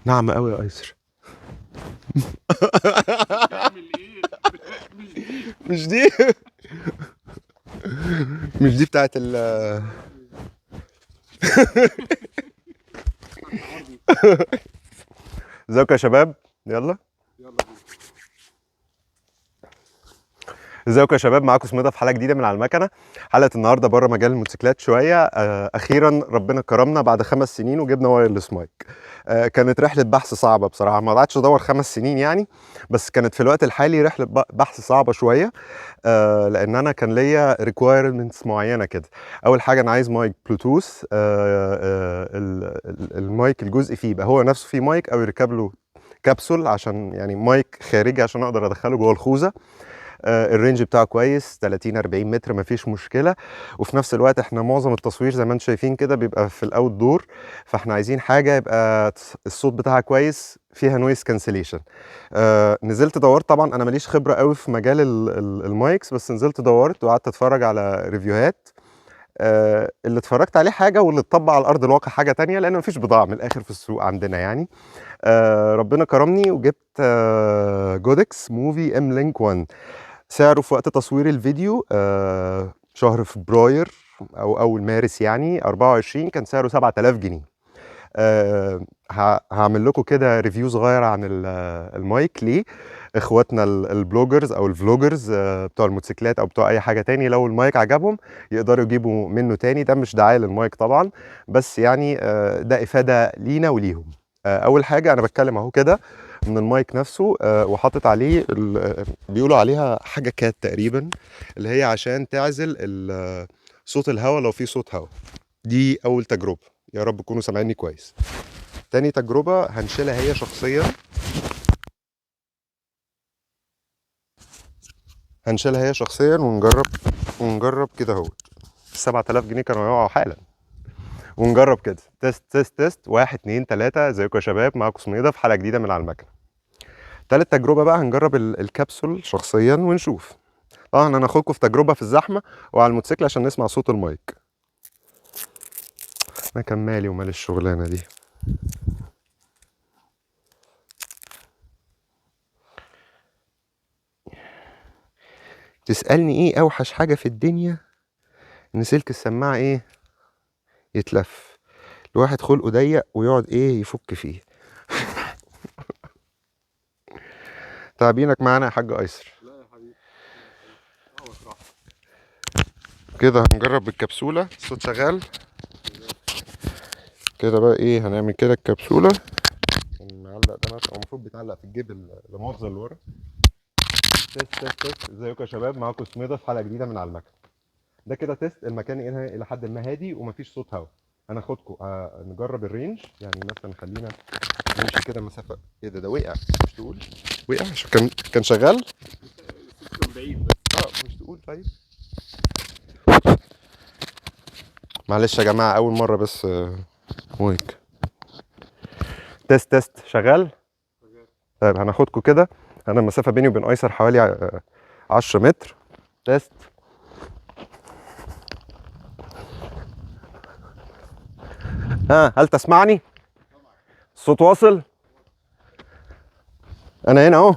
ناعمة قوي يا ايسر. تعمل ايه؟ مش دي. مش دي. مش دي بتاعت ال ازيكم يا شباب؟ يلا يلا بينا. ازيكم يا شباب، معاكم سميدة في حلقة جديدة من على المكنه. حلقة النهارده بره مجال الموتوسيكلات شوية. اخيرا ربنا كرمنا بعد 5 سنين وجبنا wireless mic. كانت رحله بحث صعبة بصراحة، ما قعدتش ادور 5 سنين يعني، بس كانت في الوقت الحالي رحله بحث صعبة شوية، لان انا كان ليا requirements معينة كده. اول حاجة انا عايز mic Bluetooth، المايك الجزء فيه يبقى هو نفسه فيه مايك او يركب له كبسول، عشان يعني مايك خارجي عشان اقدر ادخله جوه الخوذه. ال range بتاعه كويس 30 40 متر مفيش مشكلة. وفي نفس الوقت احنا معظم التصوير زي ما انتم شايفين كده بيبقى في ال outdoor، فاحنا عايزين حاجة يبقى الصوت بتاعها كويس، فيها noise cancellation. نزلت دورت، طبعا انا ماليش خبره قوي في مجال ال mics، بس نزلت دورت وقعدت اتفرج على review هات. اللي اتفرجت عليه حاجة واللي اتطبق على ارض الواقع حاجة تانية، لان مفيش بضاعة من الاخر في السوق عندنا يعني. ربنا كرمني وجبت Godox Movi M Link 1. سعره في وقت تصوير الفيديو شهر فبراير او اول مارس يعني 24، كان سعره 7000 جنيه. هعمل لكم كده review صغير عن المايك ليه اخواتنا ال bloggers او ال vloggers بتوع الموتوسيكلات او بتوع اي حاجة تاني، لو المايك عجبهم يقدروا يجيبوا منه تاني. ده مش دعاية للمايك طبعا، بس يعني ده افاده لينا وليهم. اول حاجة انا بتكلم اهو كده من المايك نفسه، وحاطط عليه بيقولوا عليها حاجة cat تقريبا، اللي هي عشان تعزل صوت الهواء لو في صوت هواء. دي اول تجربه، يا رب تكونوا سامعيني كويس. تاني تجربه هنشيلها هي شخصيا، هنشيلها هي شخصيا ونجرب كده اهوت. 7000 جنيه كانوا هيقعوا حالا. ونجرب كده test test test، 1 2 3. ازيكم يا شباب، معاكم سميدة في حلقة جديدة من على المكنه. تالت تجربه بقى هنجرب الكبسول شخصيا ونشوف. طبعا انا هاخدكم في تجربه في الزحمة وعلى الموتوسيكل عشان نسمع صوت المايك. انا كان مالي ومال الشغلانة دي. تسالني ايه اوحش حاجة في الدنيا؟ ان سلك السماعة ايه يتلف، الواحد خلقه ضيق ويقعد ايه يفك فيه. تعبينك معانا يا حاج ايسر. لا يا حبيبي، كده هنجرب بالكبسولة. الصوت شغال كده بقى. ايه هنعمل كده؟ الكبسولة نعلق ده مثلا، هو المفروض بيتعلق في الجيب لا مؤاخذة اللي ورا. test test test. ازيكم يا شباب، معاكم سميدة في حلقة جديدة من على المكنة. ده كده test المكان ايه الى حد ما هادي ومفيش صوت هوا. انا هاخدكم نجرب ال range، يعني مثلا خلينا نمشي كده مسافة. ايه ده وقع، مش تقول وقع عشان كان شغال؟ كان بعيد بس. مش تقول. طيب معلش يا جماعة، اول مرة بس. mic test test شغال. طيب هناخدكم كده، انا المسافة بيني وبين ايسر حوالي 10 متر. test. ها، هل تسمعني؟ الصوت واصل؟ انا هنا اهو.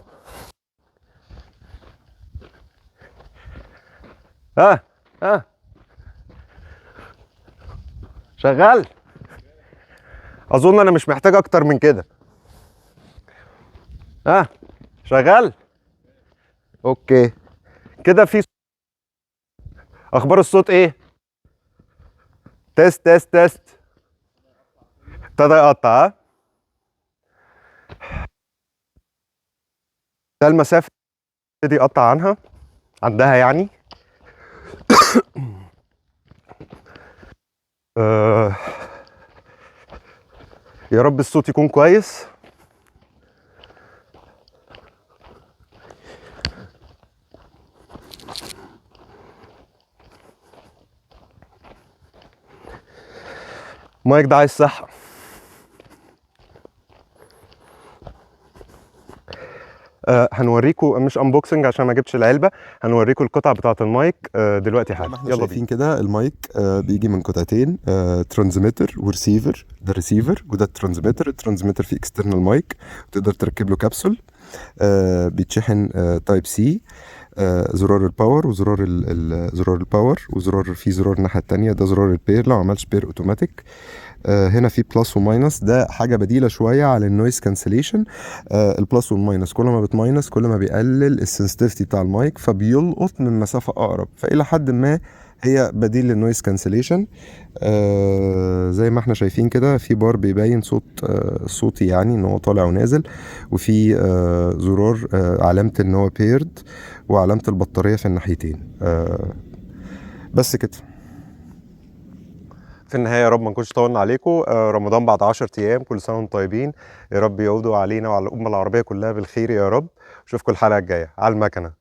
ها ها شغال. اظن انا مش محتاج اكتر من كده. ها شغال، okay كده. في اخبار الصوت ايه؟ test test test. ابتدى يقطع. ها ده المسافة ابتدي يقطع عنها عندها يعني. يا رب الصوت يكون كويس. مايك ده عايز صحة. هنوريكم مش unboxing عشان ما جبتش العلبة، هنوريكم القطع بتاعه المايك دلوقتي زي ما حالا. احنا يلا بينا. شايفين كده المايك بيجي من قطعتين، transmitter و receiver. ده الريسيفر وده ال transmitter. ال transmitter فيه external mic، تقدر تركب له كبسول، بيتشحن type C، زرار ال power وزرار زرار ال power وزرار، في زرار الناحية التانية ده زرار ال pair، لو عملش pair اوتوماتيك. هنا في plus و minus، ده حاجة بديله شوية على ال noise cancellation. ال plus وال minus كل ما بت minus كل ما بيقلل ال sensitivity بتاع المايك، فبيلقط من مسافة اقرب، فالى حد ما هي بديل لل noise cancellation. زي ما احنا شايفين كده في بار بيبين صوت، صوتي يعني ان هو طالع ونازل، وفي زرار علامة ان هو paired، وعلامة البطارية في الناحيتين. بس كده. في النهاية يا رب ما نكونش طولنا عليكم. رمضان بعد 10 ايام، كل سنة وانتم طيبين، يا رب يعودوا علينا وعلى الامة العربية كلها بالخير يا رب. اشوفكم الحلقة الجاية على المكنه.